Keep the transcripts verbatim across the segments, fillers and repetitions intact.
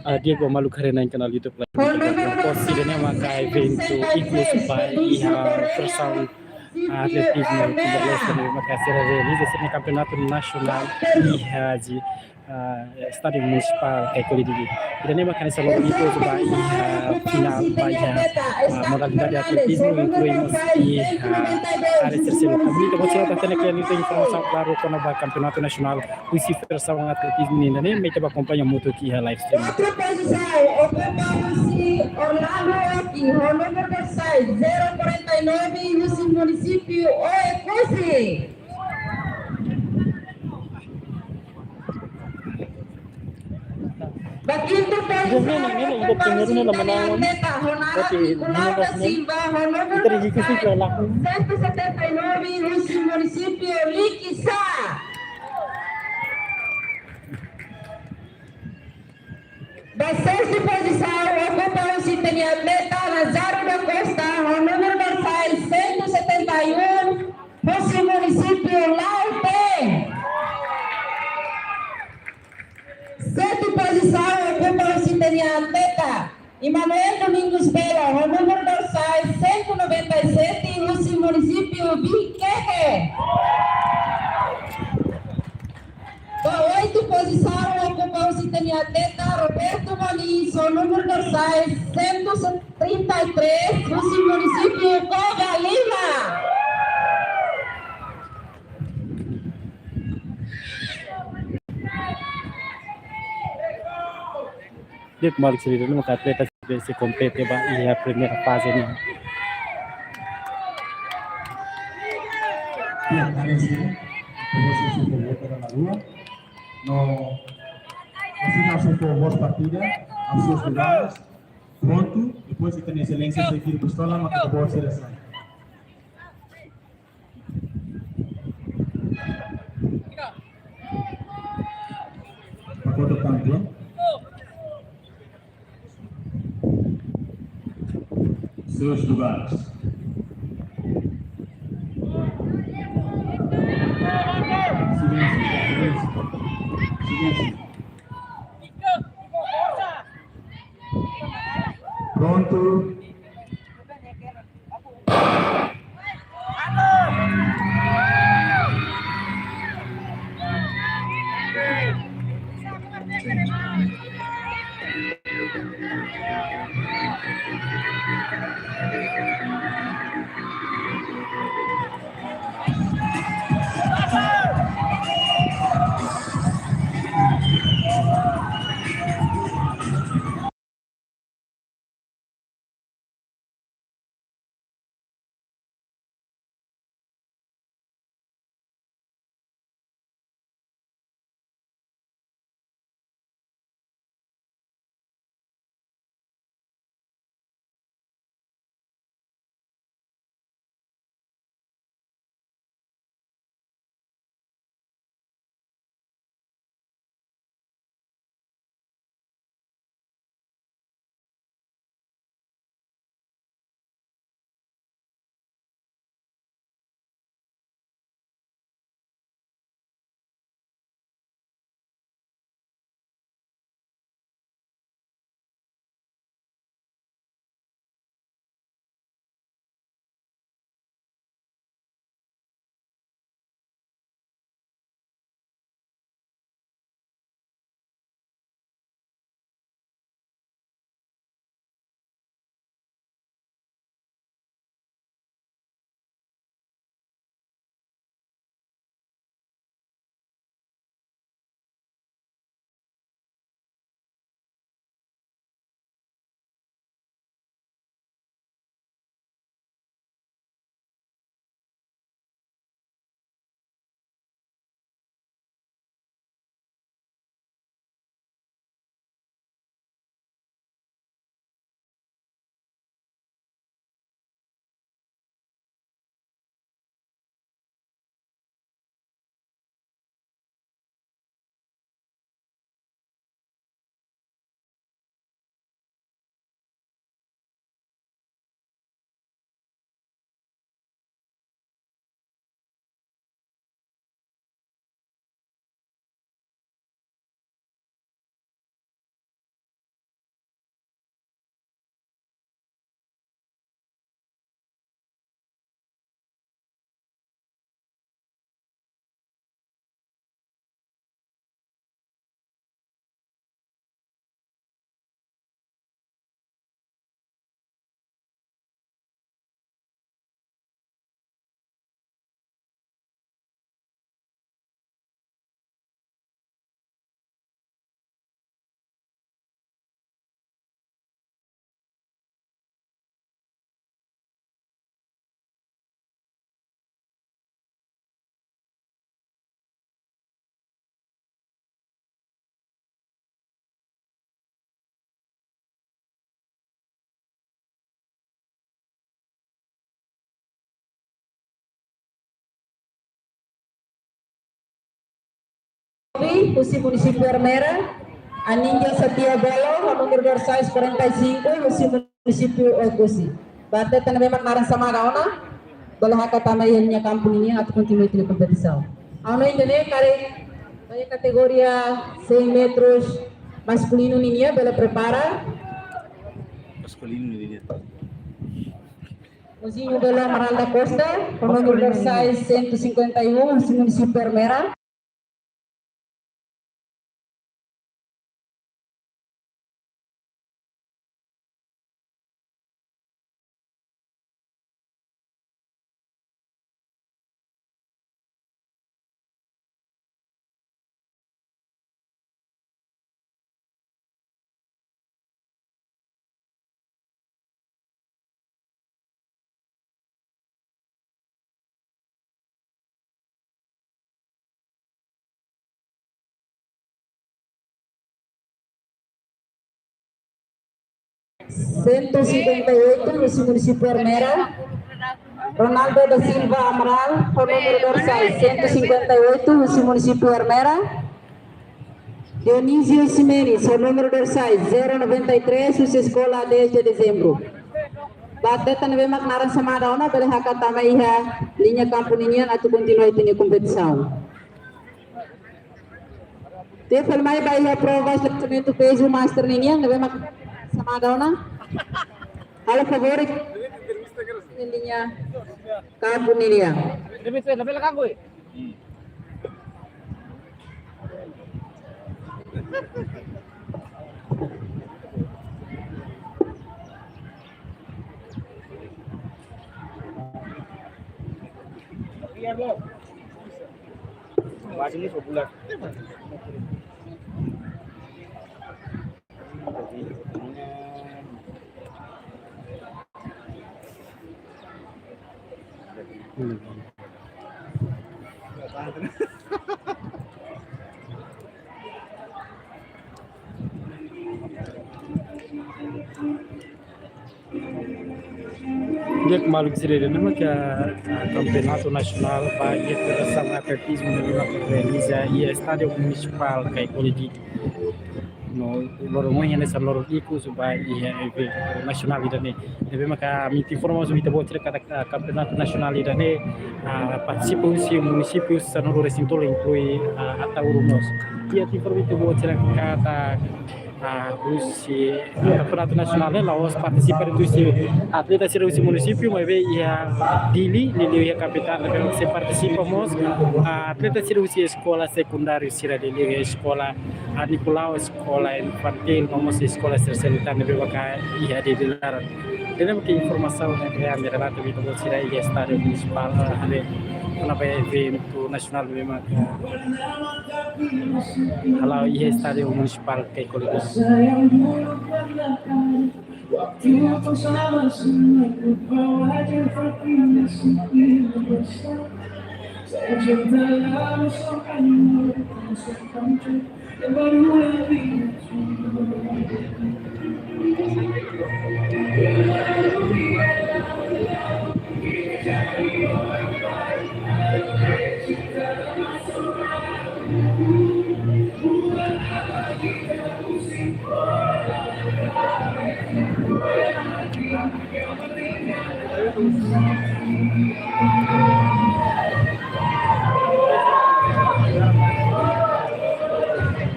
Ah, Diego, maluk haree-na'in kanál YouTube Live. Posi ida-ne'e maka eventu ikus ba iha federasaun atletizmu Timor-Leste ne'ebé maka sira realiza sira-nia kampeonatu nasionál iha, ah, Estádiu Munisipál Caicoli Dili. Ida-ne'e maka hanesan loron ikus ba iha finál ba iha, ah, modalidade atletizmu, inklui mós iha, ah, área sira seluk. Ami ita-boot sira hatene katak ita-nia informasaun klaru kona-ba kampeonatu nasionál husi federasaun atletizmu nian ida-ne'e, mai ita bá akompaña hamutuk iha live stream. Kuarta pozisaun okupa husi Orlando Oki, ho númeru dorsais zero quarenta e nove, husi munisípiu Oekusi. Ba kintu pozisaun okupa husi ita-nia atleta, ho naran Nicolau da Silva, ho númeru dorsais cento e setenta e nove, husi munisípiu Likisá. Ba sestu pozisaun okupa husi ita-nia atleta Nazário da Costa, ho númeru dorsais cento e setenta e um, husi munisípiu Lautém. Setu pozisaun okupa husi ita-nia atleta Emanuel Domingos Bela, ho númeru dorsais cento e noventa e sete, husi munisípiu Viqueque. Ba oitu pozisaun okupa husi ita-nia atleta Roberto Moniz, ho númeru dorsais cento e trinta e três, husi munisípiu Covalima. Di'ak, maluk sira, ida-ne'e maka atleta sira sei kompete ba iha primeira faze ne'e. Di'ak, agradese, por favor, se por favor, para a rua. No, así no se por voz partida, a seus lugares. Prontu, depois de ter excelência, se vira pistola, mas por favor, se sai. Pakote tantu, eh? Seus lugares. Silêncio, silêncio. Silêncio. Prontu. husi munisípiu Ermera, Anindia Satia Belo, ho númeru dorsais quarenta e cinco, husi munisípiu Oekusi. Ba atleta ne'ebé mak naran xamada ona, bele hakat tama iha liña kampu ninian atu kontinua ita-nia kompetisaun. Ha'u hanoin ida-ne'e karik ba iha kategoria cem metros maskulinu ninian, bele prepara. Maskulinu ninian. Mozinho Belo Amaral da Costa, ho númeru dorsais cento e cinquenta e um, husi munisípiu Ermera. Cento e cinquenta e oito, husi munisípiu Ermera, Ronaldo da Silva Amaral, ho númeru dorsais cento e cinquenta e oito, husi munisípiu Ermera. Dionísio Ximenes, ho númeru dorsais zero noventa e três, husi Eskola dez de Dezembro. Ba atleta ne'ebé mak naran xamada ona, bele hakat tama iha liña kampu ninian atu kontinua ita-nia kompetisaun. Tuir fali mai ba iha provas levantamentu pezu master ninian, ne'ebé mak xamada ona, halo favór iha liña kampu ninian. Di'ak, maluk sira, ida-ne'e mak, ah, kampeonatu nasionál ba iha federasaun atletizmu ne'ebé mak realiza iha estádiu munisipál Caicoli Dili. No loron ohin hanesan loron ikus ba iha eventu nasionál ida-ne'e. Ne'ebé maka ami atu informa mós ita-boot sira katak, ah, kampeonatu nasionál ida-ne'e, ah, partisipa husi munisípiu sanulu-resin-tolu, inklui, ah, Ataúro mós. I atu informa ita-boot sira katak, ah, husi, ah, kampeonatu nasionál ne'e la'ós partisipa de'it husi atleta sira husi munisípiu, maibé iha Dili, liuliu iha kapitál, ne'ebé sei partisipa mós, ah, atleta sira husi eskola sekundáriu sira, liuliu iha eskola, ah, Nicolau, eskola infantíl, no mós eskola sira seluk tan ne'ebé maka iha Dili laran. Ida-ne'e maka informasaun ne'ebé ami relata ba ita-boot sira iha estádiu munisipál, ah, ne'ebé kona-ba eventu nasionál ne'ebé maka hala'o iha estádiu munisipál Caicoli Dili.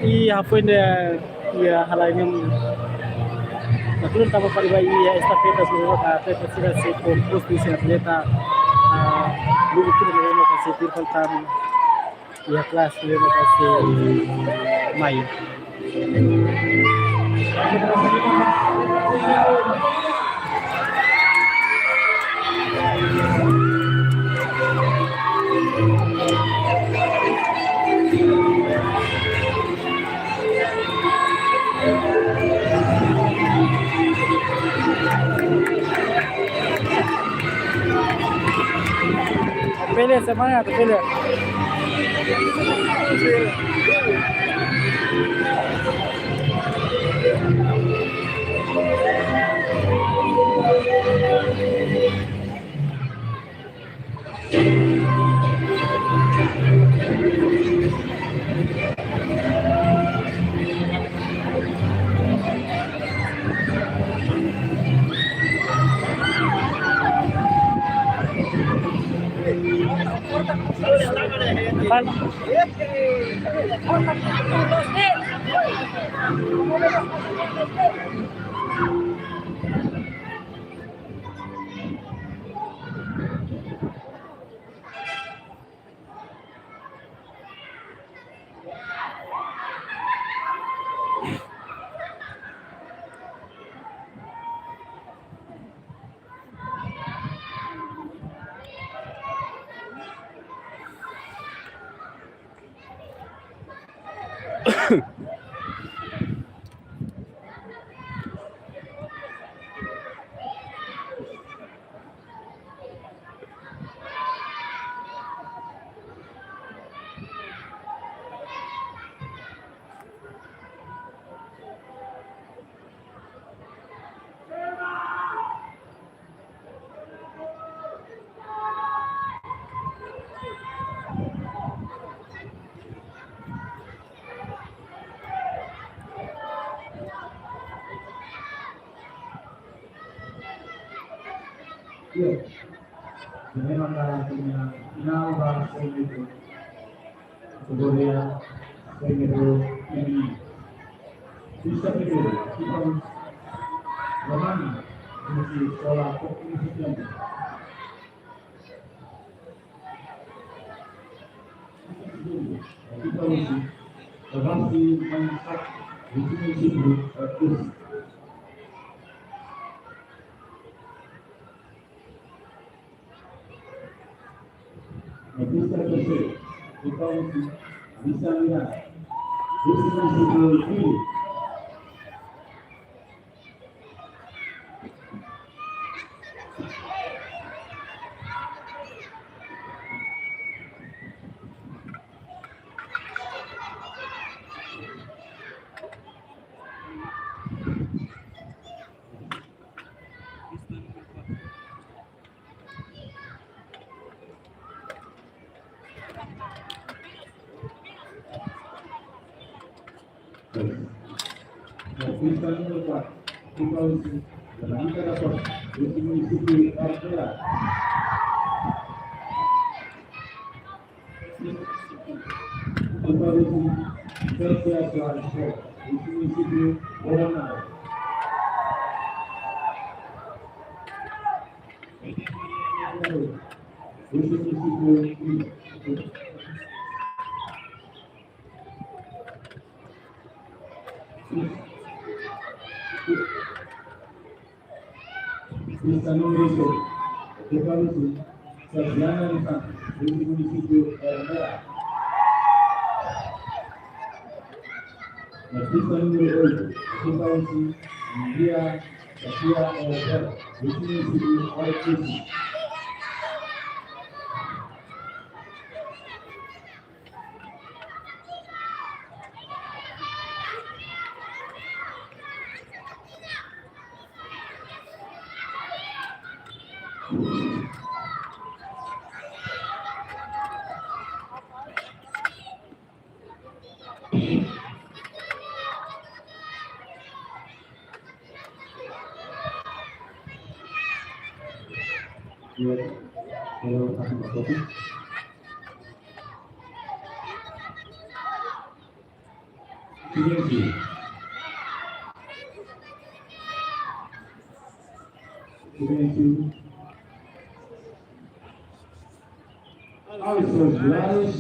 I hafoin ne'e, iha halain ne'e, na turun tama fali ba iha estafeta, sira atleta sira sei kompostu husi atleta, ah, lugu kira ne'ebé maka sei tuir fali tan iha klase ne'ebé maka sei mai. Pele, semangat, pele. Iya. Jadi maka final ba semifinal. Kategoria semifinal ini. Bisa itu, kita Romani, misi sekolah kognisi. Kita misi, Romani, main sak, misi, misi, misi, Artista terceiro, então, Lisa Miranda. Esse município, Artista número quatro, Fauzi, de la América Latina, de su municipio de Cartera. Fauzi, Celsia Suárez, de su municipio de Coronado. De su municipio de Esta número seis, de Pablo Sul, Sabiana de Santos, del municipio de Herrera. La pista número ocho, de Pablo Sul, María Sofía Herrera, del municipio de Oaxaca. Silêncio. Silêncio. Aos seus lugares.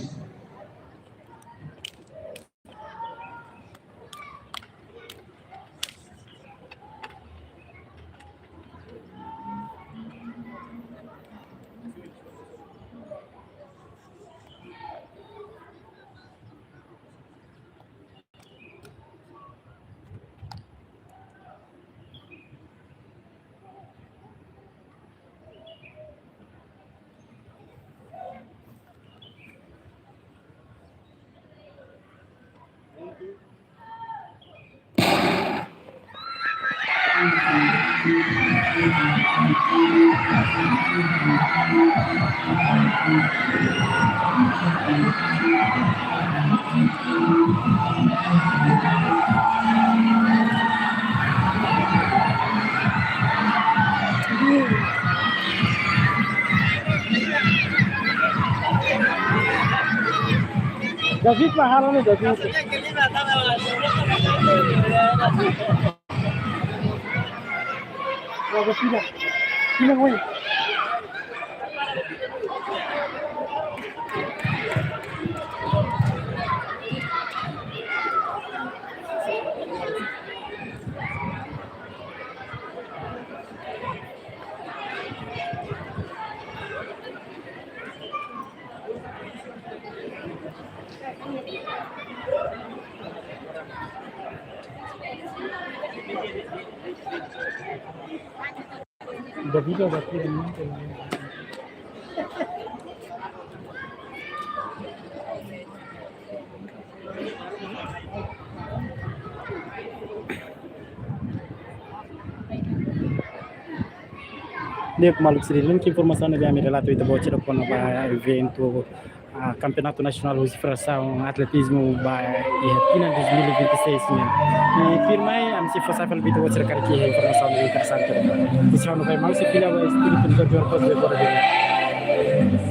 David, mahal nih, David. Bagus tidak? Ini, woi. Devido a que Ne'e, maluk sira, link informasaun ne'ebé ami relata ita-boot sira kona-ba eventu, ah, Kampeonatu Nasionál husi Federasaun Atletizmu ba iha tinan dois mil e vinte e seis nian. I tuirmai ami sei fó sai fali ba ita-boot sira karik iha informasaun ne'ebé interesante. Ita sei hanoin fali malu, sei fila ba espíritu de Dodor Cosme Borges.